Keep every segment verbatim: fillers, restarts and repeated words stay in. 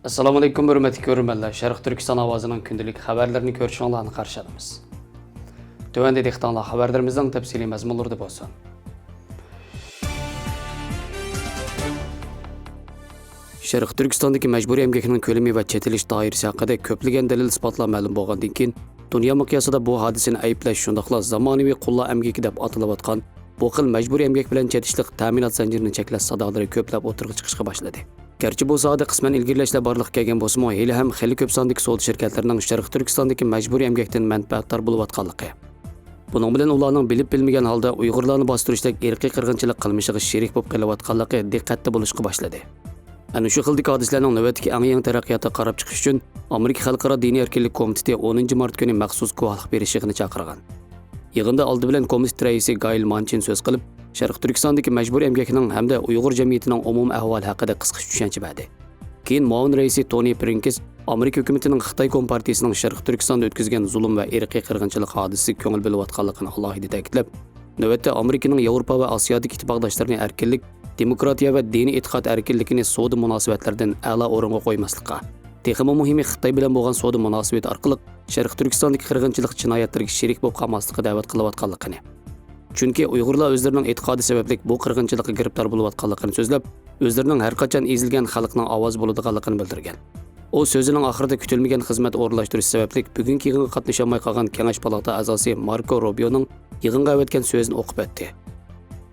ئەسسالامۇئەلەيكۇم، ھۆرمەتلىك كۆرۈرمەنلەر. شەرقىي تۈركىستان ئاۋازىنىڭ كۈندىلىك خەۋەرلىرىنى كۆرۈشۈڭلارنى قارشى ئالىمىز. تۆۋەندە دىققىتىڭلار خەۋەرلىرىمىزنىڭ تەپسىلىي مەزمۇنلىرىدا بولسۇن. شەرقىي تۈركىستاندىكى مەجبۇرىي ئەمگەكنىڭ كۆلىمى ۋە چېتىلىش دائىرىسى ھەققىدە كۆپلىگەن دەلىل-ئىسپاتلار مەلۇم بولغاندىن كېيىن، دۇنيا مىقياسىدا بۇ ھادىسىنى ئەيىبلەش، شۇنداقلا زامانىۋى قۇللار ئەمگىكى دەپ ئاتىلىۋاتقان بۇ خىل مەجبۇرىي ئەمگەك بىلەن چېتىشلىق تەمىنات زەنجىرىنى چەكلەش سادالىرى كۆپلەپ ئوتتۇرىغا چىقىشقا باشلىدى. گەرچە بۇ ساھەدە قىسمەن ئىلگىرىلەشلەر بارلىققا كەلگەن بولسىمۇ، ھېلىھەم خېلى كۆپ ساندىكى سودا شىركەتلىرىنىڭ شەرقىي تۈركىستاندىكى مەجبۇرىي ئەمگەكتىن مەنپەئەتدار بولۇۋاتقانلىقى، بۇنىڭ بىلەن ئۇلارنىڭ بىلىپ بىلمىگەن ھالدا ئۇيغۇرلارنى باستۇرۇشتەك ئىرقىي قىرغىنچىلىق قىلمىشىغا شېرىك بولۇپ قېلىۋاتقانلىقى دىققەتتە بولۇشقا باشلىدى. ئەنە شۇ خىلدىكى ھادىسىلەرنىڭ نۆۋەتتىكى ئەڭ يېڭى تەرەققىياتىغا قاراپ چىقىش ئۈچۈن، ئامېرىكا خەلقئارا دىنىي ئەركىنلىك كومىتېتى ئونىنچى مارت كۈنى مەخسۇس گۇۋاھلىق بېرىش يىغىنى چاقىرغان. يىغىندا ئالدى بىلەن كومىتېت رەئىسى گايل مانچىن سۆز قىلىپ، شەرقىي تۈركىستاندىكى مەجبۇرىي ئەمگەكنىڭ ھەمدە ئۇيغۇر جەمئىيىتىنىڭ ئومۇمىي ئەھۋالى ھەققىدە قىسقىچە چۈشەنچە بەردى. كېيىن مۇئاۋىن رەئىسى تونى پىرىنكىس ئامېرىكا ھۆكۈمىتىنىڭ خىتاي كومپارتىيىسىنىڭ شەرقىي تۈركىستاندا ئۆتكۈزگەن زۇلۇم ۋە ئىرقىي قىرغىنچىلىق ھادىسىسىگە كۆڭۈل بۆلۈۋاتقانلىقىنى ئالاھىدە تەكىتلەپ، نۆۋەتتە ئامېرىكىنىڭ ياۋروپا ۋە ئاسىيادىكى ئىتتىپاقداشلىرىنى ئەركىنلىك، دېموكراتىيە ۋە دىنىي ئېتىقاد ئەركىنلىكىنى سودا مۇناسىۋەتلىرىدىن ئەلا ئورۇنغا قويماسلىققا، تېخىمۇ مۇھىمى خىتاي بىلەن بولغان سودا مۇناسىۋىتى ئارقىلىق شەرقىي تۈركىستاندىكى قىرغىنچىلىق جىنايەتلىرىگە شېرىك بولۇپ قالماسلىققا دەۋەت قىلىۋاتقانلىقىنى، چۈنكى ئۇيغۇرلار ئۆزلىرىنىڭ ئېتىقادى سەۋەبلىك بۇ قىرغىنچىلىققا گىرىپتار بولۇۋاتقانلىقىنى سۆزلەپ، ئۆزلىرىنىڭ ھەر قاچان ئېزىلگەن خەلقنىڭ ئاۋازى بولىدىغانلىقىنى بىلدۈرگەن. ئۇ سۆزىنىڭ ئاخىرىدا كۈتۈلمىگەن خىزمەت ئورۇنلاشتۇرۇش سەۋەبلىك بۈگۈنكى يىغىنغا قاتنىشالماي قالغان كېڭەش پالاتا ئەزاسى ماركو روبىيونىڭ يىغىنغا ئەۋەتكەن سۆزىنى ئوقۇپ ئۆتتى.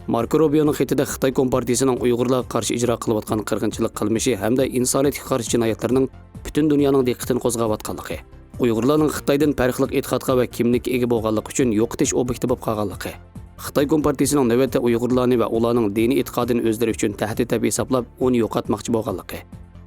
ماركو روبىيونىڭ خېتىدە خىتاي كومپارتىيىسىنىڭ ئۇيغۇرلارغا قارشى ئىجرا قىلىۋاتقان قىرغىنچىلىق قىلمىشى ھەمدە ئىنسانىيەتكە قارشى جىنايەتلىرىنىڭ پۈتۈن دۇنيانىڭ دىققىتىنى قوزغاۋاتقانلىقى، ئۇيغۇرلارنىڭ خىتايدىن پەرقلىق ئېتىقادقا ۋە كىملىككە ئىگە بولغانلىقى ئۈچۈن يوقىتىش ئوبيېكتى بولۇپ قالغانلىقى، خىتاي كومپارتىيىسىنىڭ نۆۋەتتە ئۇيغۇرلارنى ۋە ئۇلارنىڭ دىنىي ئېتىقادىنى ئۆزلىرى ئۈچۈن تەھدىت دەپ ھېسابلاپ، ئۇنى يوقاتماقچى بولغانلىقى،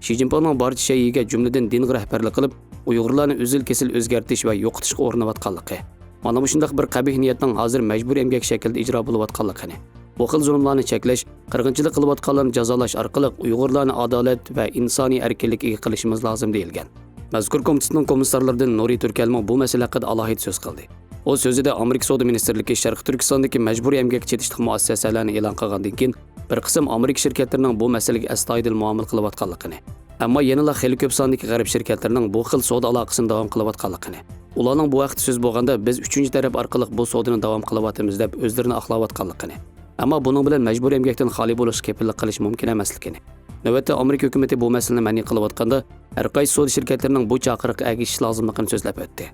شى جىنپىڭنىڭ بارچە شەيئىگە، جۈملىدىن دىنغا رەھبەرلىك قىلىپ، ئۇيغۇرلارنى ئۈزۈل-كېسىل ئۆزگەرتىش ۋە يوقىتىشقا ئۇرۇنۇۋاتقانلىقى، مانا مۇشۇنداق بىر قەبىھ نىيەتنىڭ ھازىر مەجبۇرىي ئەمگەك شەكلىدە ئىجرا بولۇۋاتقانلىقىنى، بۇ خىل زۇلۇملارنى چەكلەش، قىرغىنچىلىق قىلىۋاتقانلارنى جازالاش ئارقىلىق ئۇيغۇرلارنى ئادالەت ۋە ئىنسانىي ئەركىنلىككە ئىگە قىلىشىمىز لازىم، دېيىلگەن. مەزكۇر كومىتېتنىڭ كومىسسارلىرىدىن نۇرى تۈركەلمۇ بۇ مەسىلە ھەققىدە ئالاھىدە سۆز قىلدى. ئۇ سۆزىدە ئامېرىكا سودا مىنىستىرلىكى شەرقىي تۈركىستاندىكى مەجبۇرىي ئەمگەككە چېتىشلىق مۇئەسسەسەلەرنى ئېلان قىلغاندىن كېيىن، بىر قىسىم ئامېرىكا شىركەتلىرىنىڭ بۇ مەسىلىگە ئەستايىدىل مۇئامىلە قىلىۋاتقانلىقىنى، ئەمما يەنىلا خېلى كۆپ ساندىكى غەرب شىركەتلىرىنىڭ بۇ خىل سودا ئالاقىسىنى داۋام قىلىۋاتقانلىقىنى، ئۇلارنىڭ بۇ ھەقتە سۆز بولغاندا، بىز ئۈچىنچى تەرەپ ئارقىلىق بۇ سودىنى داۋام قىلىۋاتىمىز دەپ ئۆزلىرىنى ئاقلاۋاتقانلىقىنى، ئەمما بۇنىڭ بىلەن مەجبۇرىي ئەمگەكتىن خالىي بولۇشقا كېپىللىك قىلىش مۇمكىن ئەمەسلىكىنى، نۆۋەتتە ئامېرىكا ھۆكۈمىتى بۇ مەسىلىنى مەنئى قىلىۋاتقاندا، ھەر قايسى سودا شىركەتلىرىنىڭ بۇ چاقىرىققا ئەگىشىش لازىملىقىنى سۆزلەپ ئۆتتى.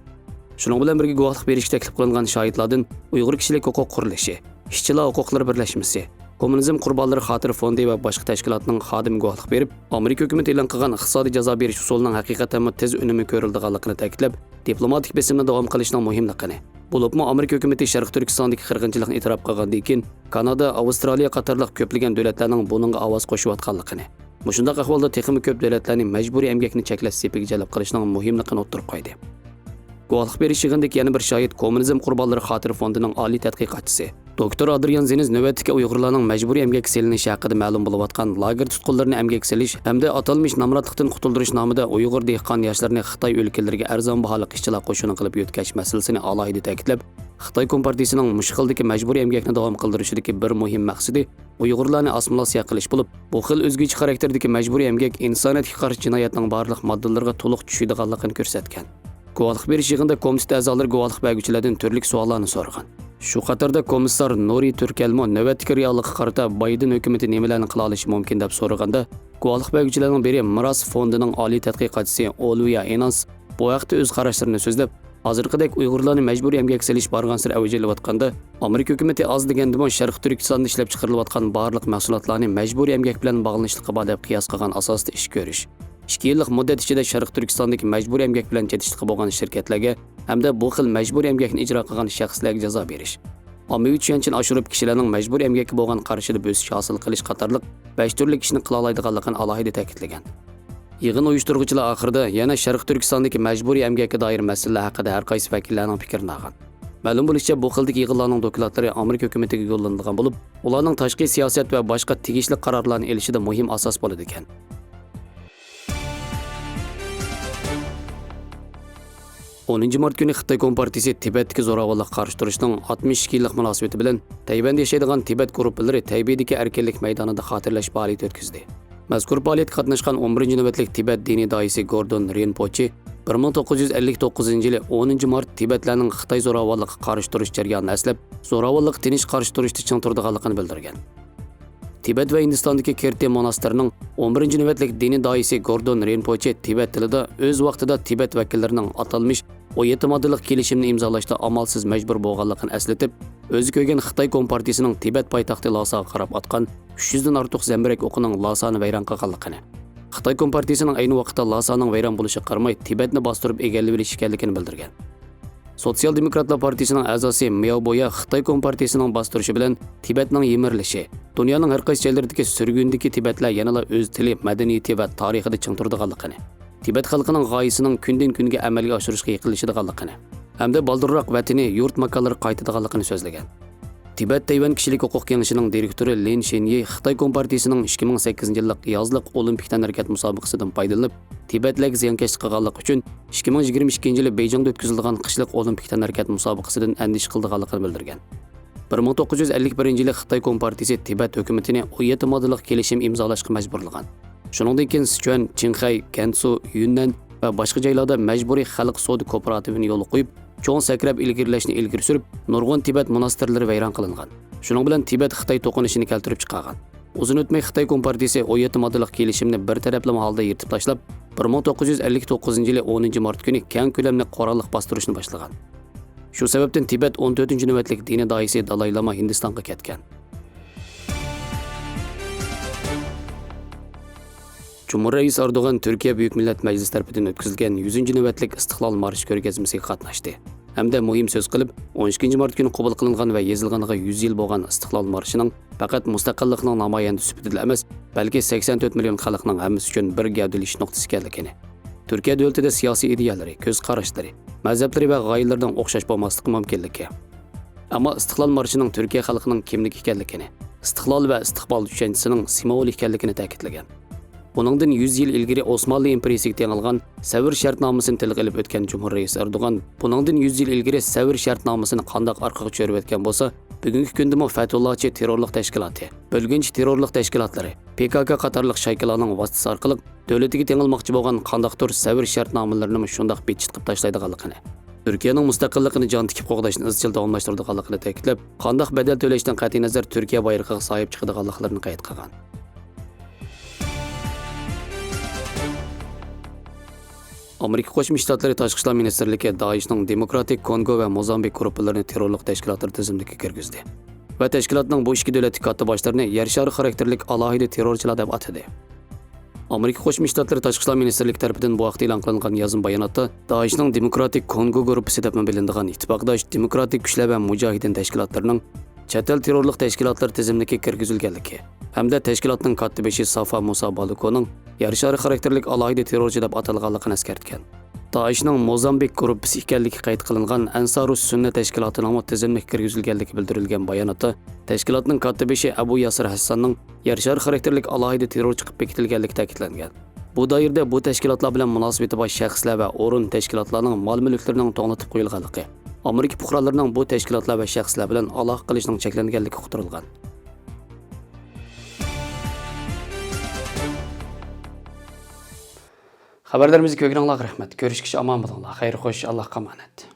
شۇنىڭ بىلەن بىرگە، گۇۋاھلىق بېرىشكە تەكلىپ قىلىنغان شاھىتلاردىن ئۇيغۇر كىشىلىك ھوقۇق قۇرۇلۇشى، ئىشچىلار ھوقۇقلىرى بىرلەشمىسى، كوممۇنىزم قۇربانلىرى خاتىرە فوندى ۋە باشقا تەشكىلاتنىڭ خادىمى گۇۋاھلىق بېرىپ، ئامېرىكا ھۆكۈمىتى ئېلان قىلغان ئىقتىسادىي جازا بېرىش ئۇسۇلىنىڭ ھەقىقەتەنمۇ تېز ئۈنۈمى كۆرۈلىدىغانلىقىنى تەكىتلەپ، دىپلوماتىك بېسىمنى داۋام قىلىشنىڭ مۇھىملىقىنى، بولۇپمۇ ئامېرىكا ھۆكۈمىتى شەرقىي تۈركىستاندىكى قىرغىنچىلىقنى ئېتىراپ قىلغاندىن كېيىن، كانادا، ئاۋسترالىيە قاتارلىق كۆپلىگەن دۆلەتلەرنىڭ بۇنىڭغا ئاۋاز قوشۇۋاتقانلىقىنى، مۇشۇنداق ئەھۋالدا تېخىمۇ كۆپ دۆلەتلەرنى مەجبۇرىي ئەمگەكنى چەكلەش سېپىگە جەلپ قىلىشنىڭ مۇھىملىقىنى ئوتتۇرىغا قويدى. گۇۋاھلىق بېرىش يىغىنىدىكى يەنە بىر شاھىت كوممۇنىزم قۇربانلىرى خاتىرە فوندىنىڭ ئالىي تەتقىقاتچىسى، دوكتور ئادرىيان زېنز نۆۋەتتىكى ئۇيغۇرلارنىڭ مەجبۇرىي ئەمگەككە سېلىنىشى ھەققىدە مەلۇم بولۇۋاتقان لاگېر تۇتقۇنلىرىنى ئەمگەككە سېلىش ھەمدە ئاتالمىش نامراتلىقتىن قۇتۇلدۇرۇش نامىدا ئۇيغۇر دېھقان ياشلىرىنى خىتاي ئۆلكىلىرىگە ئەرزان باھالىق ئىشچىلار قوشۇنى قىلىپ يۆتكەش مەسىلىسىنى ئالاھىدە تەكىتلەپ، خىتاي كومپارتىيىسىنىڭ مۇشۇ خىلدىكى مەجبۇرىي ئەمگەكنى داۋام قىلدۇرۇشىدىكى بىر مۇھىم مەقسىتى ئۇيغۇرلارنى ئاسسىمىلياتسىيە قىلىش بولۇپ، بۇ خىل ئۆزگىچە خاراكتېردىكى مەجبۇرىي ئەمگەك ئىنسانىيەتكە قارشى جىنايەتنىڭ بارلىق ماددىلىرىغا تولۇق چۈشىدىغانلىقىنى كۆرسەتكەن. گۇۋاھلىق بېرىش يىغىنىدا كومىتېت ئەزالىرى گۇۋاھلىق بەرگۈچىلەردىن تۈرلۈك سوئاللارنى سورىغان. شۇ قاتاردا كومىسسار نۇرى تۈركەلمۇ نۆۋەتتىكى رېئاللىققا قارىتا بايدېن ھۆكۈمىتى نېمىلەرنى قىلالىشى مۇمكىن دەپ سورىغاندا، گۇۋاھلىق بەرگۈچىلەرنىڭ بىرى مىراس فوندىنىڭ ئالىي تەتقىقاتچىسى ئولىۋىيا ئېنانس بۇ ھەقتە ئۆز قاراشلىرىنى سۆزلەپ، ھازىرقىدەك ئۇيغۇرلارنى مەجبۇرىي ئەمگەككە سېلىش بارغانسېرى ئەۋج ئېلىۋاتقاندا، ئامېرىكا ھۆكۈمىتى ئاز دېگەندىمۇ شەرقىي تۈركىستاندا ئىشلەپچىقىرىلىۋاتقان بارلىق مەھسۇلاتلارنى مەجبۇرىي ئەمگەك بىلەن باغلىنىشلىقى بار دەپ قىياس قىلغان ئاساستا ئىش كۆرۈش، ئىككى يىللىق مۇددەت ئىچىدە شەرقىي تۈركىستاندىكى مەجبۇرىي ئەمگەك بىلەن چېتىشلىقى بولغان شىركەتلەرگە ھەمدە بۇ خىل مەجبۇرىي ئەمگەكنى ئىجرا قىلغان شەخسلەرگە جازا بېرىش، ئاممىۋى چۈشەنچىنى ئاشۇرۇپ، كىشىلەرنىڭ مەجبۇرىي ئەمگەككە بولغان قارىشىدا بۆسۈش ھاسىل قىلىش قاتارلىق بەش تۈرلۈك ئىشنى قىلالايدىغانلىقىنى ئالاھىدە تەكىتلىگەن. يىغىن ئۇيۇشتۇرغۇچىلار ئاخىرىدا يەنە شەرقىي تۈركىستاندىكى مەجبۇرىي ئەمگەككە دائىر مەسىلىلەر ھەققىدە ھەر قايسى ۋەكىللەرنىڭ پىكرىنى ئالغان. مەلۇم بولۇشىچە، بۇ خىلدىكى يىغىنلارنىڭ دوكلاتلىرى ئامېرىكا ھۆكۈمىتىگە يوللىنىدىغان بولۇپ، ئۇلارنىڭ تاشقى سىياسەت ۋە باشقا تېگىشلىك قارارلارنى ئېلىشىدا مۇھىم ئاساس بولىدىكەن. ئونىنچى مارت كۈنى خىتاي كومپارتىيىسى تىبەتتىكى زوراۋانلىققا قارشى تۇرۇشنىڭ ئاتمىش ئىككى يىللىق مۇناسىۋىتى بىلەن تەيۋەندە ياشايدىغان تىبەت گۇرۇپپىلىرى تەيبېيدىكى ئەركىنلىك مەيدانىدا خاتىرىلەش پائالىيىتى ئۆتكۈزدى. مەزكۇر پائالىيەتكە قاتناشقان ئون بىرىنچى نۆۋەتلىك تىبەت دىنىي داھىيسى گوردون رىنپوچى بىر مىڭ توققۇز يۈز ئەللىك توققۇزىنچى يىلى ئونىنچى مارت تىبەتلەرنىڭ خىتاي زوراۋانلىقىغا قارشى تۇرۇش جەريانىنى ئەسلەپ، زوراۋانلىققا تىنچ قارشى تۇرۇشتا چىڭ تۇرىدىغانلىقىنى بىلدۈرگەن. تىبەت ۋە ھىندىستاندىكى كىرتى موناستىرىنىڭ ئون بىرىنچى نۆۋەتلىك دىنىي داھىيسى گوردون رىنپوچى تىبەت تىلىدا ئۆز ۋاقتىدا تىبەت ۋەكىللىرىنىڭ ئاتالمىش ئون يەتتە ماددىلىق كېلىشىمنى ئىمزالاشتا ئامالسىز مەجبۇر بولغانلىقىنى ئەسلىتىپ، ئۆزى كۆرگەن خىتاي كومپارتىيىسىنىڭ تىبەت پايتەختى لاساغا قاراپ ئاتقان ئۈچ يۈزدىن ئارتۇق زەمبىرەك ئوقىنىڭ لاسانى ۋەيران قىلغانلىقىنى، خىتاي كومپارتىيىسىنىڭ ئەينى ۋاقىتتا لاسانىڭ ۋەيران بولۇشىغا قارىماي، تىبەتنى باستۇرۇپ ئىگىلىۋېلىش ئىكەنلىكىنى بىلدۈرگەن. سوتسىيال دېموكراتلار پارتىيىسىنىڭ ئەزاسى مياۋ بويا خىتاي كومپارتىيىسىنىڭ باستۇرۇشى بىلەن تىبەتنىڭ يىمىرىلىشى، دۇنيانىڭ ھەر قايسى جايلىرىدىكى سۈرگۈندىكى تىبەتلەر يەنىلا ئۆز تىلى، مەدەنىيىتى ۋە تارىخىدا چىڭ تۇرىدىغانلىقىنى، تىبەت خەلقىنىڭ غايىسىنىڭ كۈندىن-كۈنگە ئەمەلگە ئاشۇرۇشقا يېقىنلىشىدىغانلىقىنى ھەمدە بالدۇرراق ۋەتىنى، يۇرت ماكانلىرىغا قايتىدىغانلىقىنى سۆزلىگەن. تىبەت تەيۋەن كىشىلىك ھوقۇق كېڭىشىنىڭ دىرېكتورى لىن شېنيى خىتاي كومپارتىيىسىنىڭ ئىككى مىڭ سەككىزىنچى يىللىق يازلىق ئولىمپىك تەنھەرىكەت مۇسابىقىسىدىن پايدىلىنىپ، تىبەتلەرگە زىيانكەشلىك قىلغانلىقى ئۈچۈن ئىككى مىڭ يىگىرمە ئىككىنچى يىلى بېيجىڭدا ئۆتكۈزۈلىدىغان قىشلىق ئولىمپىك تەنھەرىكەت مۇسابىقىسىدىن ئەندىشە قىلىدىغانلىقىنى بىلدۈرگەن. بىر مىڭ توققۇز يۈز ئەللىك بىرىنچى يىلى خىتاي كومپارتىيىسى تىبەت ھۆكۈمىتىنى ئون يەتتە ماددىلىق كېلىشىم ئىمزالاشقا مەجبۇرلىغان. شۇنىڭدىن كېيىن سىچۈەن، چىڭخەي، گەنسۇ، يۈننەن ۋە باشقا جايلاردا مەجبۇرىي خەلق سودا كوپىراتىپىنى يولغا قويۇپ، چوڭ سەكرەپ ئىلگىرىلەشنى ئىلگىرى سۈرۈپ، نۇرغۇن تىبەت موناستىرلىرى ۋەيران قىلىنغان. شۇنىڭ بىلەن تىبەت-خىتاي توقۇنۇشىنى كەلتۈرۈپ چىقارغان. ئۇزۇن ئۆتمەي خىتاي كومپارتىيىسى ئون يەتتە ماددىلىق كېلىشىمنى بىر تەرەپلىمە ھالدا يىرتىپ تاشلاپ، بىر مىڭ توققۇز يۈز ئەللىك توققۇزىنچى يىلى ئونىنچى مارت كۈنى كەڭ كۆلەملىك قوراللىق باستۇرۇشنى باشلىغان. شۇ سەۋەبتىن تىبەت ئون تۆتىنچى نۆۋەتلىك دىنىي داھىيسى دالاي لاما ھىندىستانغا كەتكەن. جۇمھۇر رەئىسى ئەردوغان تۈركىيە بۈيۈك مىللەت مەجلىسى تەرىپىدىن ئۆتكۈزۈلگەن يۈزىنچى نۆۋەتلىك ئىستىقلال مارشى كۆرگەزمىسىگە قاتناشتى ھەمدە مۇھىم سۆز قىلىپ، ئون ئىككىنچى مارت كۈنى قوبۇل قىلىنغان ۋە يېزىلغىنىغا يۈز يىل بولغان ئىستىقلال مارشىنىڭ پەقەت مۇستەقىللىقنىڭ نامايەندىسى سۈپىتىدىلا ئەمەس، بەلكى سەكسەن تۆت مىليون خەلقنىڭ ھەممىسى ئۈچۈن بىر گەۋدىلىشىش نۇقتىسى ئىكەنلىكىنى، تۈركىيە دۆلىتىدە سىياسىي ئىدىيەلىرى، كۆز قاراشلىرى، مەزھەپلىرى ۋە غايىلىرىنىڭ ئوخشاش بولماسلىقى مۇمكىنلىكى، ئەمما ئىستىقلال مارشىنىڭ تۈركىيە خەلقىنىڭ كىملىكى ئىكەنلىكىنى، ئىستىقلال ۋە ئىستىقبال چۈشەنچىسىنىڭ سىمۋولى ئىكەنلىكىنى تەكىتلىگەن. بۇنىڭدىن يۈز يىل ئىلگىرى ئوسمانلى ئىمپېرىيىسىگە تېڭىلغان سەۋر شەرتنامىسىنى تىلغا ئېلىپ ئۆتكەن جۇمھۇر رەئىسى ئەردوغان، بۇنىڭدىن يۈز يىل ئىلگىرى سەۋر شەرتنامىسىنى قانداق ئارقىغا چۆرۈۋەتكەن بولسا، بۈگۈنكى كۈندىمۇ فەتھۇللاچى تېررورلۇق تەشكىلاتى، بۆلگۈنچى تېررورلۇق تەشكىلاتلىرى، پى كاكا قاتارلىق شايكىلارنىڭ ۋاسىتىسى ئارقىلىق دۆلىتىگە تېڭىلماقچى بولغان قانداقتۇر سەۋر شەرتنامىلىرىنىمۇ شۇنداق بىتچىت قىلىپ تاشلايدىغانلىقىنى، تۈركىيەنىڭ مۇستەقىللىقىنى جان تىكىپ قوغداشنى ئىزچىل داۋاملاشتۇرىدىغانلىقىنى تەكىتلەپ، قانداق بەدەل تۆلەشتىن قەتئىينەزەر تۈركىيە بايرىقىغا ساھىب چىقىدىغانلىقلىرىنى قەيت قىلغان. ئامېرىكا قوشما شتاتلىرى تاشقى ئىشلار مىنىستىرلىكى دائىشنىڭ دېموكراتىك كونگو ۋە موزامبىك گۇرۇپپىلىرىنى تېررورلۇق تەشكىلاتلىرى تىزىملىكىگە كىرگۈزدى ۋە تەشكىلاتنىڭ بۇ ئىككى دۆلەتتىكى كاتتىباشلىرىنى يەر شارى خاراكتېرلىك ئالاھىدە تېررورچىلار دەپ ئاتىدى. ئامېرىكا قوشما شتاتلىرى تاشقى ئىشلار مىنىستىرلىكى تەرىپىدىن بۇ ھەقتە ئېلان قىلىنغان يازما باياناتتا، دائىشنىڭ دېموكراتىك كونگو گۇرۇپپىسى دەپمۇ بىلىنىدىغان ئىتتىپاقداش دېموكراتىك كۈچلەر ۋە مۇجاھىدىن تەشكىلاتلىرىنىڭ چەت ئەل تېررورلۇق تەشكىلاتلىرى تىزىملىكىگە كىرگۈزۈلگەنلىكى ھەمدە تەشكىلاتنىڭ كاتتىبېشى سافا مۇسا بالۇكونىڭ يەر شارى خاراكتېرلىك ئالاھىدە تېررورچى دەپ ئاتالغانلىقىنى ئەسكەرتكەن. دائىشنىڭ موزامبىك گۇرۇپپىسى ئىكەنلىكى قەيت قىلىنغان ئەنسارۇس سۈننە تەشكىلاتىنىڭمۇ تىزىملىككە كىرگۈزۈلگەنلىكى بىلدۈرۈلگەن باياناتتا، تەشكىلاتنىڭ كاتتىبېشى ئەبۇ ياسىر ھەسساننىڭ يەر شارى خاراكتېرلىك ئالاھىدە تېررورچى قىلىپ بېكىتىلگەنلىكى تەكىتلەنگەن. بۇ دائىرىدە بۇ تەشكىلاتلار بىلەن مۇناسىۋىتى بار شەخسلەر ۋە ئورۇن تەشكىلاتلارنىڭ مال-مۈلۈكلىرىنىڭ توڭلىتىپ قويۇلغانلىقى، ئامېرىكا پۇقرالىرىنىڭ بۇ تەشكىلاتلار ۋە شەخسلەر بىلەن ئالاقە قىلىشىنىڭ چەكلەنگەنلىكى ئۇقتۇرۇلغان. خەۋەرلىرىمىزنى كۆرگىنىڭلارغا رەھمەت. كۆرۈشكىچە ئامان بولۇڭلار. خەير خوش، ئاللاھقا ئامانەت.